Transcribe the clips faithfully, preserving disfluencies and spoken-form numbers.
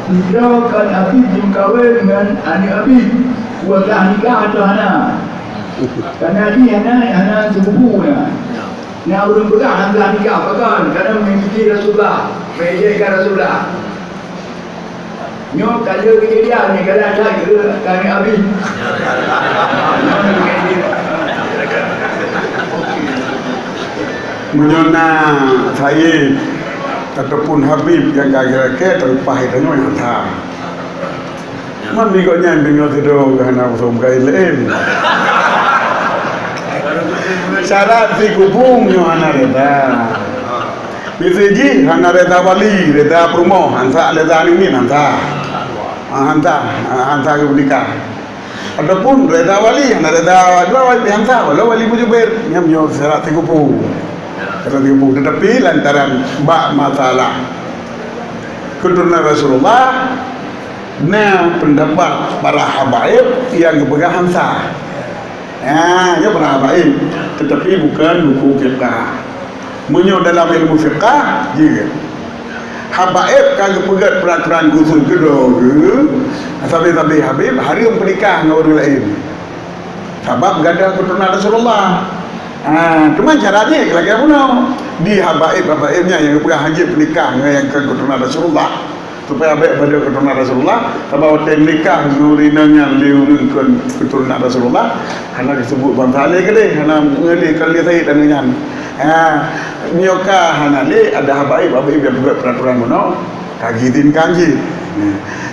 Sidroe kon Habib jimeukawen ngon aneuk Habib. Peue ka nikah atau hana? Karena jih hana, hana seupupu na. Na ureueng peugah hana nikah, pakon? Karena meunyoe jih Rasulullah, meunyoe jih ka Rasulullah. Nyoe ka lheueh keujadian ni, ka lheueh that keu kami Habib. Meunyoe na Said ataupun Habib nyang ka geureuka, teuleupah itu nyoe nyang that. Man migoe nyan deungoe sidroe hana usum kain laén. Syarat sikubung nyoe hana reda. Miseue jih hana reda wali, reda peurumoh, hansa reda nini hansa. Ah, hansa, ah, hansa geumeuninggai. Ataupun reda wali, hana reda wali, wali hansa, walau wali mujubir, nyan nyoe syarat sikubung. Syarat sikubung, tetapi lantaran bak masalah keturunan Rasulullah, na pendapat para habaib nyang geupeugah hansa. Ha, nyoe para habaib, tetapi bukan hukum fiqah. Meunyoe dalam ilmu fiqah, jeuet. Habaib ka geupeugét peuraturan khusus keudroe geuh, sabe-sabe Habib hareuem peunikah ngon ureueng laén. Sabab gadôh keuturonan Rasulullah. Ha, teuma cara jih lagèe bunoe. Di habaib-habaib nyan nyang geupeugah han jeuet peunikah ngon nyang kon keuturonan Rasulullah. Supaya bèk padub keuturonan Rasulullah, sabab watèe nikah ngon ureueng inong nyan lé ureueng kon keuturonan Rasulullah, hana geusebut bansa lé keudéh, hana ngon lé kon lé Said aneuk nyan. Ha, nyoe ka hana lé, ada habaib-habaib nyang peubuet peuraturan bunoe, ka geuizinkan jih.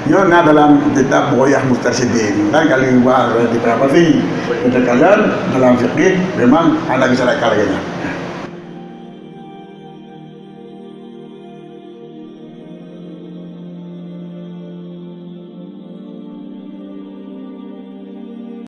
Nyoe na dalam kitab Bughayah Mustarsyidin, dan ka lheueh bahas di Prapati. Kita kalian dalam fikih memang hana geusyaratkan lagèe nyan.